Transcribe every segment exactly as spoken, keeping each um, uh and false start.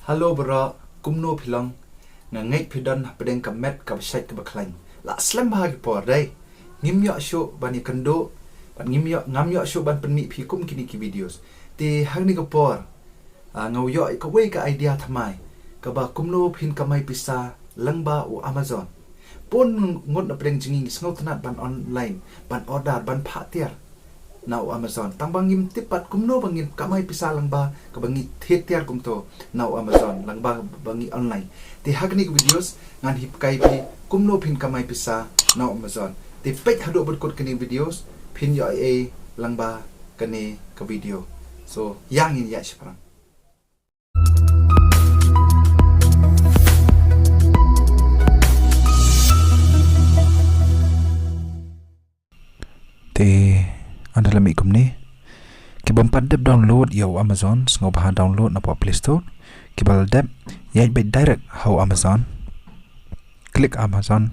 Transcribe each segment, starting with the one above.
Hello bro, kumno phi long? Nga ngeit phi don hapdeng ka met kaba shait kaba khlaiñ. La slem bha ki por dei. Ngim ïoh shuh ban ïakynduh, bad ngim ïoh, ngam ïoh shuh ban pynmih phi kum kine ki videos. Te ha kane ka por, ah, nga ïoh kawei ka idea thymmai kaba kumno phin kamai pisa lyngba u Amazon. Bun ngut na pdeng jong ngi ngi sngewtynnat ban online, ban order, ban phah tiar na u Amazon. Tang ba ngim tip pat kumno ba ngin kamai pisa lyngba kaba ngi thied tiar kumto na u Amazon lyngba ba ngi online. Te ha kane ka videos ngan hikai phi kumno phin kamai pisa na u Amazon. Te peit haduh ba kut kane videos phin ïoh ei ei lyngba kane ka video. So, ïa ngin ïaid shaphrang. Te ynda la mih kumne, ki bym pat dep download ïa u Amazon, sngewbha download na poh Play Store. Ki ba la dep, ïaid beit direct ha u Amazon. Click Amazon.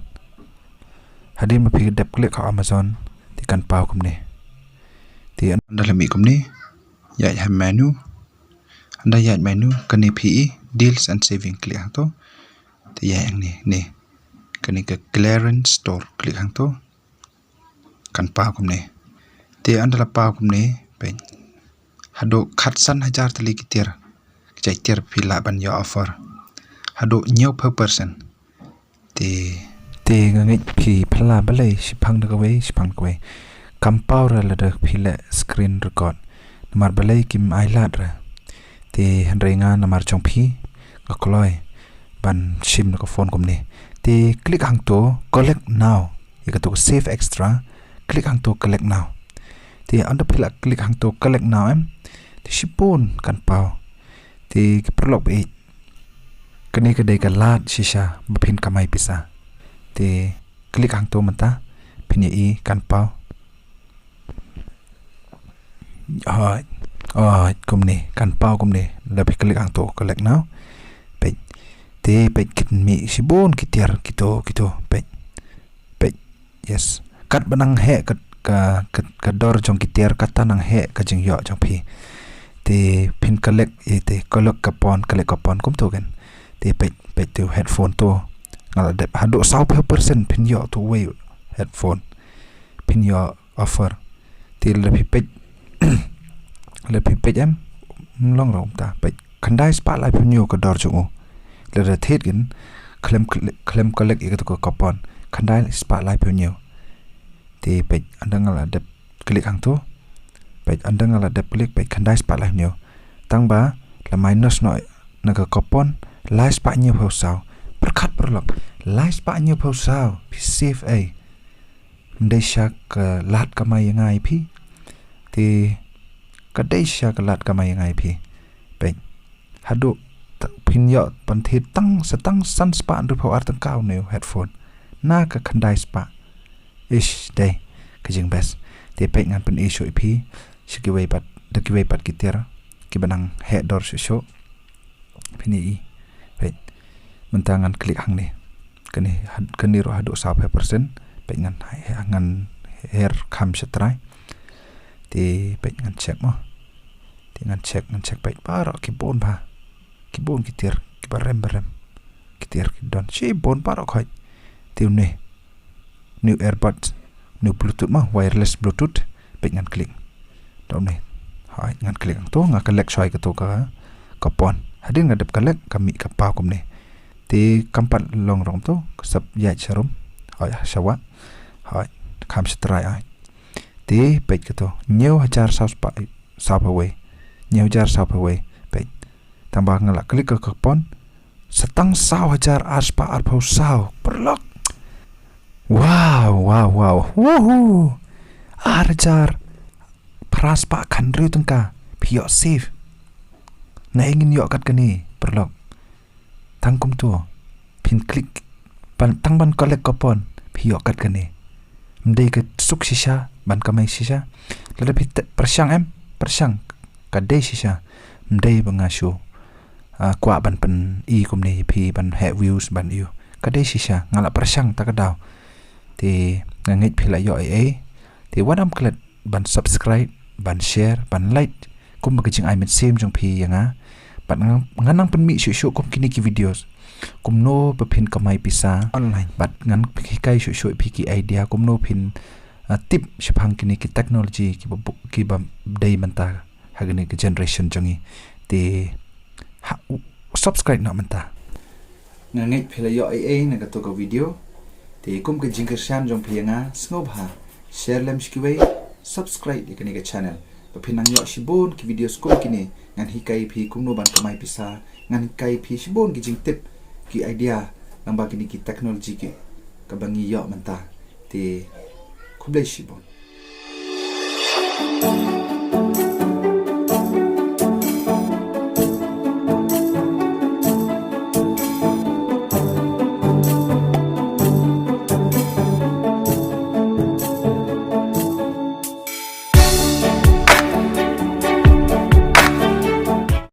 Hadien ba phi dep click ha u Amazon, te kan paw kumne. Te ynda la mih kumne, ïaid ha menu. Ynda ïaid menu, kane phi i deals and saving, click hangto. Te ïaid hangne, ne. Kane ka clearance store, click hangto. Kan paw kumne. Te ynda la paw kumne, peit. Haduh khatsan hajar tylli ki tiar. Ki jait tiar phi lah ban ïoh offer. Haduh hynñiewphew percent. Te, te nga ngeit phi phylla balei, shiphang da kawei, shiphang da kawei. Kam paw re lada phi leh screen record. Namar balei kim ailad re. Te hynrei nga namar jong phi, nga kloi ban shim na ka phone kumne. Te click hangto, collect now. Ïa kato ka save extra, click hangto collect now. Te ynda phi la click hangto collect now em, te shibun kan paw. Te ki paralok ba ïeit, kane ka dei ka lad shisha ba phin kamai pisa. Te click hangto mynta, phin ïa i kan paw. Hooid, hooid, kumne, kan paw kumne, la phi click hangto, collect now. Peit, te peit kin mih shibun ki tiar, kito, kito, peit, peit, yes. Katba nang heh ka, ka, ka, ka dor jong ki tiar, kata nang heh ka jingïoh jong phi. Te phin collect, eh, te collect coupon, collect coupon kumto ken. Te peit, peit te headphone to. Nga la dep haduh sawphew percent phin ïoh to wei headphone. Phin ïoh offer. Te lada phi peit, lada phi peit em, ym long ruh kumta, peit. Khyndai spah laiphew hynñiew ka dor jong u. Lada thied kin, khlem, khlem collect ïa kato ka coupon. Khyndai spah laiphew hynñiew. Te peit, ynda nga la dep click hangto. Peit, ynda nga la dep click, peit, khyndai spah laiphew hynñiew. Tang ba, la minus noh na ka coupon, lai spah hynñiewphew saw. Pyrkhat paralok, lai spah hynñiewphew saw, phi save ei. Ym dei shisha ka lad kamai ïa nga ïa phi. Te ka dei shisha ka lad kamai ïa nga ïa phi. Peit. Haduh ta-, phin ïoh ban thied tang sa tang san spah hynriewphew ar tyngka une u headphone. Na ka khyndai spah. Ish, dei ka jingbest. Te peit ngan pyni shuh ïa phi. Sha kiwei pat, da kiwei pat ki tiar. Kiba nang heh dor shuh shuh. Phin ïa i. Peit. Mynta ngan click hangne. Kane had-, kane ruh haduh sawphew percent. Peit ngan, ngan her kham sha trai. Te peit ngan check mo. Te ngan check, ngan check peit baroh ki bun bha. Ki bun ki tiar, kiba rem ba rem. Ki tiar ki don. Shibun baroh khoit. Te une. New earbuds, new Bluetooth mo, wireless Bluetooth, peit ngan click. Da une. Hai, ngan click hangto, nga collect shuwa ïa kato ka, ka coupon. Hadien nga dep collect, ka mih ka paw kumne. Te kam pat long ruh kumto, ka sap ïaid sharum. Hai, sha wah. Hai, kham sha trai hai. Te peit kato, hynñiew hajar saw spah, sawphew wei. Hynñiew hajar sawphew wei. Peit. Tang ba nga la click ka coupon. Sa tang saw hajar ar spah arphew saw. Paralok. Wow, wow, wow. Woohoo. Ar hajar phra spah khathynriew tyngka. Phi ïoh save. Naei ngin ïoh kat kane, paralok. Tang kumto. Phin click. Ban, tang ban collect coupon. Phi ïoh kat kane. Ym dei ka suk shisha, ban kamai shisha. Lada phi te-, pyrshang em, pyrshang. Ka dei shisha. Ym dei ba nga shu, ah, kwah ban pyni kumne ïa phi ban heh views ban ïoh. Ka dei shisha, nga la pyrshang ta ka daw. Te nga ngeit phi la ïoh ei ei. Te wat ym klet ban subscribe, ban share, ban like. Kumba ka jingai mynsiem jong phi ïa nga. Bad ngan nang pynmih shuh shuh kum kine ki videos kumno ba phin kamai pisa online. Bad ngan hikai shuh shuh ïa phi ki idea kumno phin tip shaphang kine ki technology kiba dei mynta ha kane ka generation jong ngi. Te subscribe noh mynta. Nga ngeit phi la ïoh ei ei na kato ka video. Te kum ka jingkyrshan jong phi ïa nga, sngewbha share lem sha kiwei, subscribe ïa kane ka channel ba phin nang ïoh shibun ki videos kum kine. Ngan hikai phi kumno ban kamai pisa, ngan hikai phi shibun ki jingtip, ki idea lyngba kine ki technology ki kaba ngi ïoh mynta. Te khublei shibun.